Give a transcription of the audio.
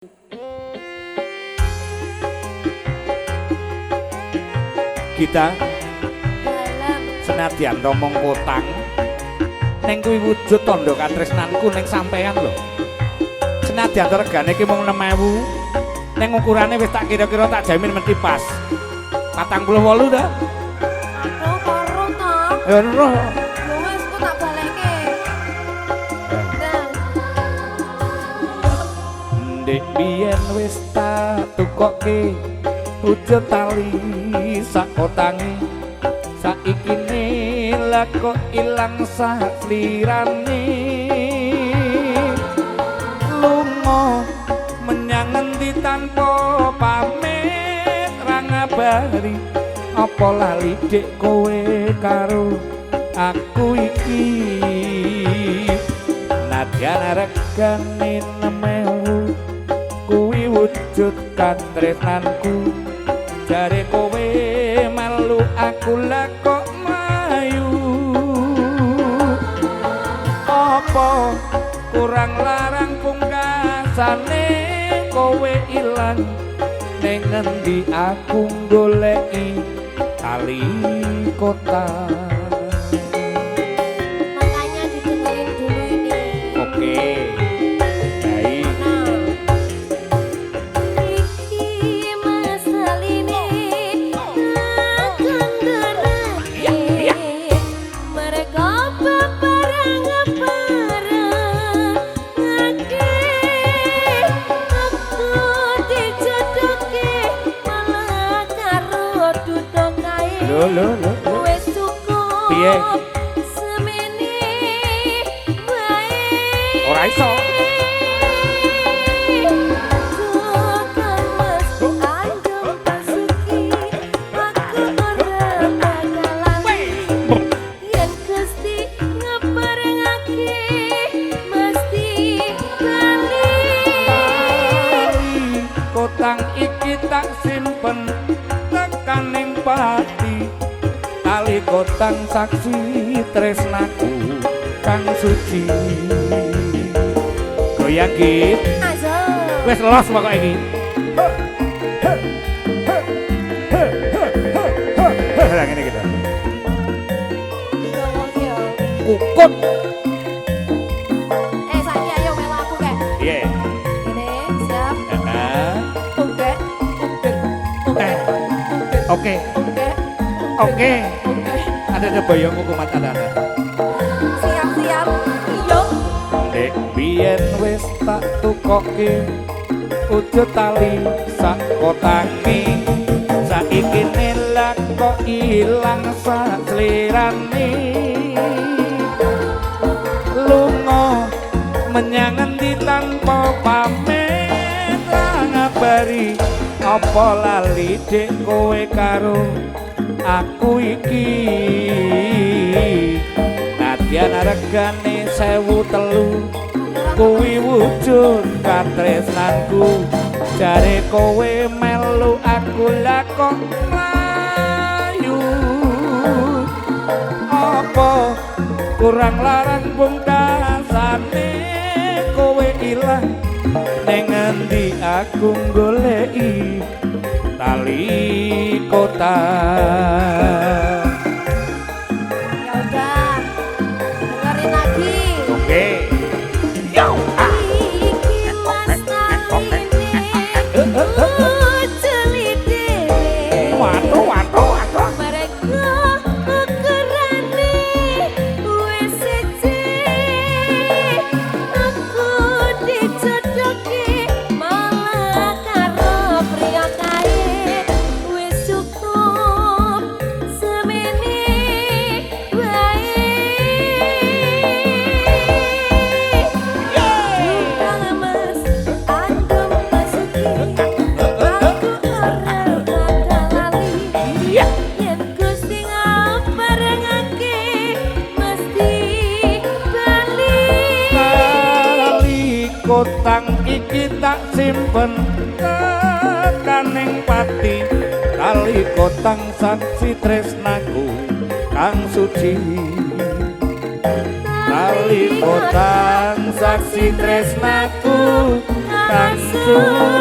Gita Dalem. Senadyan to mung kotang ning kuwi wujud tandha katresnanku ning sampean lho. Senadyan to regane ki mung 6000 ning ukurane wis tak kira-kira tak jamin mesti pas. 48 ta? Aduh, koro to. Ya roh. Ya wis, ku tak balekke. Nah, Ndek biyen wis tak tukoke wujud tali sak kotange, saiki lah kok ilang sak slirane. Lunga menyang ngendi tanpa pamit ra ngabari, apa lali dik kowe karo aku iki? Nadyan regane 6000 kuwi wujud katresnanku, jare kowe malu aku lah kok mayu. Apa kurang larang pungkasane kowe ilang ning ngendi aku goleki tali kota. Makanya didengerin dulu ini. Oke. Baik. Nah. Iki masaline kandharane. Mereka bebareng barengake. Aku dijodohke malah karo duda kae. Lho lho lho. Wis cukup. Piye? Semene wae. Ora iso. Tukang Mas Andong Basuki, aku ora bakal lali. Yen Gusti ngeparengake mesti bali. Kotang iki tak simpen tekaning pati, tali kotang saksi tresnaku kang suci. Goyang Git. Azal. Wis los pokoke iki. Lah ngene iki to. Kukut. Eh, saiki ayo melu aku kek. Piye? Ngene, siap. Heeh. Oke. Oke. Oke. Oke. Oke. Oke. Oke. Ada boyongku kumat ada ada. Siap-siap. Yo. Dek biyen wis tak tukoke wujud tali sak kotange, saiki lah kok ilang sak slirane. Lunga menyang ngendi tanpa pamit ra ngabari, apa lali dik kowe karo aku iki? Nadyan regane 1003 kuwi wujud katresnanku, jare kowe melu aku lah kok mlayu. Apa kurang larang pungkasane kowe ilang ning ngendi aku goleki tali kota. Ya udah. Dengerin lagi. Oke. Yo. Iki mas taline ujeli dhewe. Waduh waduh waduh. Mereka ukurane wis siji. Aku dijodohke malah karo priya kae. Wis cukup semene wae. Tukang Mas Andong Basuki, aku ora bakal lali. Yen Gusti ngaparengake mesti bali. Tali kotang iki tak simpen tekaning pati, tali kotang saksi tresnaku kang suci. Tali kotang saksi tresnaku Kang.